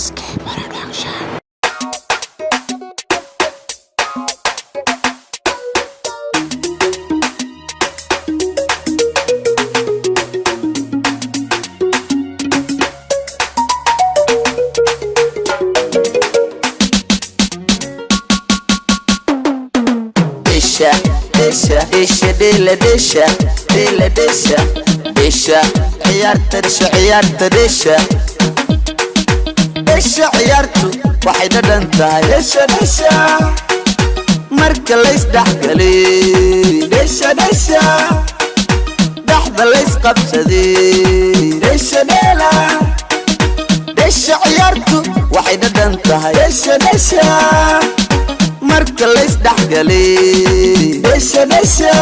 SK Production. Dheesha, dheesha, dheesha, dheela, dheesha, dheela, dheesha, dheesha, ciyaarta, dheesha, ciyaarta, dheesha, dheesha, ciyaartu waxay dhadhan tahay, dheesha, dheesha, marka laysdhexgalay, dheesha, dheesha, dhexda laysqabsaday, dheesha, dheela, dheesha, ciyaartu waxay dhadhan tahay, dheesha, dheesha, marka laysdhexgalay, dheesha, dheesha,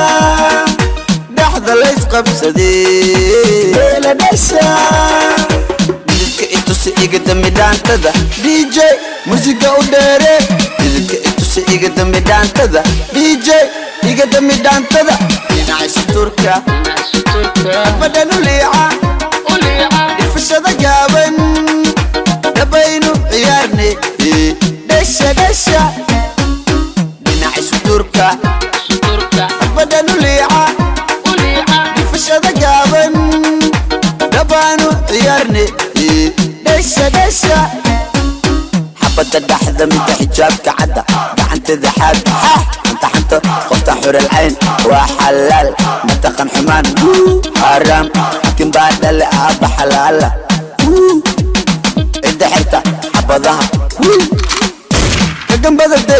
dhexda laysqabsaday, dheela, dheesha. Dhididka itusi, iga dambi dhaantada, DJ musiga u dheere. Dhididka itusi, iga dambi dhaantada, DJ iga dambi dhaantada. Dhinaca suturka badhan u liica, dhifashada gaaban dhabaynu ciyaarne, dheesha, dheesha. Dhinaca suturka badhan u liica, dhifashada gaaban dhabaanu ciyaarne, dheesha, dheesha. Xabadda dhaxda, midda xijaabka cadda, gacanteeda xaad xanta xanta, qofta xuralcayn waa xalaal, mataqan xumaan xaaraam, xakin baa dhale aabba xalaala, cidda xirta xabadaha kagambadade.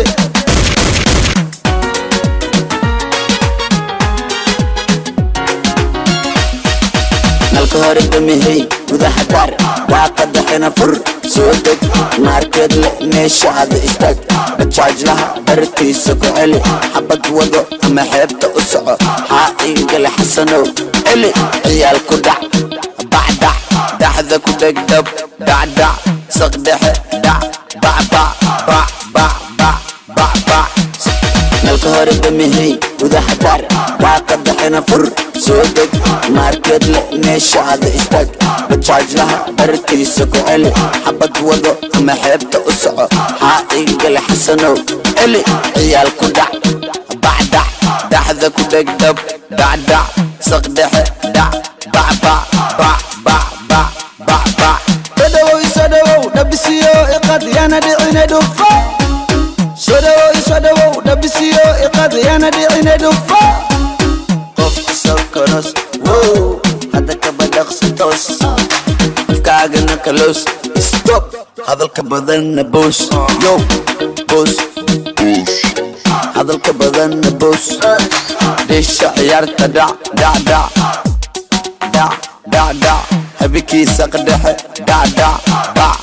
Nalka hore damihey, gudaha daar, daaqada xina fur, soo deg, maarkeed leh meeshaada istaag, bajaajlaha bartiisa ku celi, xabad wado ama xeebta u soco, xaa iigale xasanow celi, ciyaal ku dhac bacdac, daxda ku dhegdhab dhacdhac, saqdhexe dhac bacbac bac bac bac bac bac. Nalka hore damihey, gudaha daar, daaqada xina fur, soo deg, maarkeed leh meeshaada istaag, bajaajlaha bartiisa ku celi, xabad wado ama xeebta u soco, xaa iigale xasanow celi, ciyaal ku dhac bacdac, daxda ku dhegdhab dhacdhac, saqdhexe dhac bacbac bac bac bac bac bac. Soo dhawow, isoo dhawow, dhabisiyo iqad, yana dhicine dhufo. Soo dhawow, isoo dhawow, dhabisiyo iqad, yana dhicine dhufo. Qof sokonos wow, hadda kaba dhaqsi toos, afkaagana kaloos, stop hadalka badanna boos, yo boos, hadalka badanna boos. Dheesha ciyaarta, dhac dhac dhac dhac dhac dhac, habikii saqdhexe dhac dhac bac.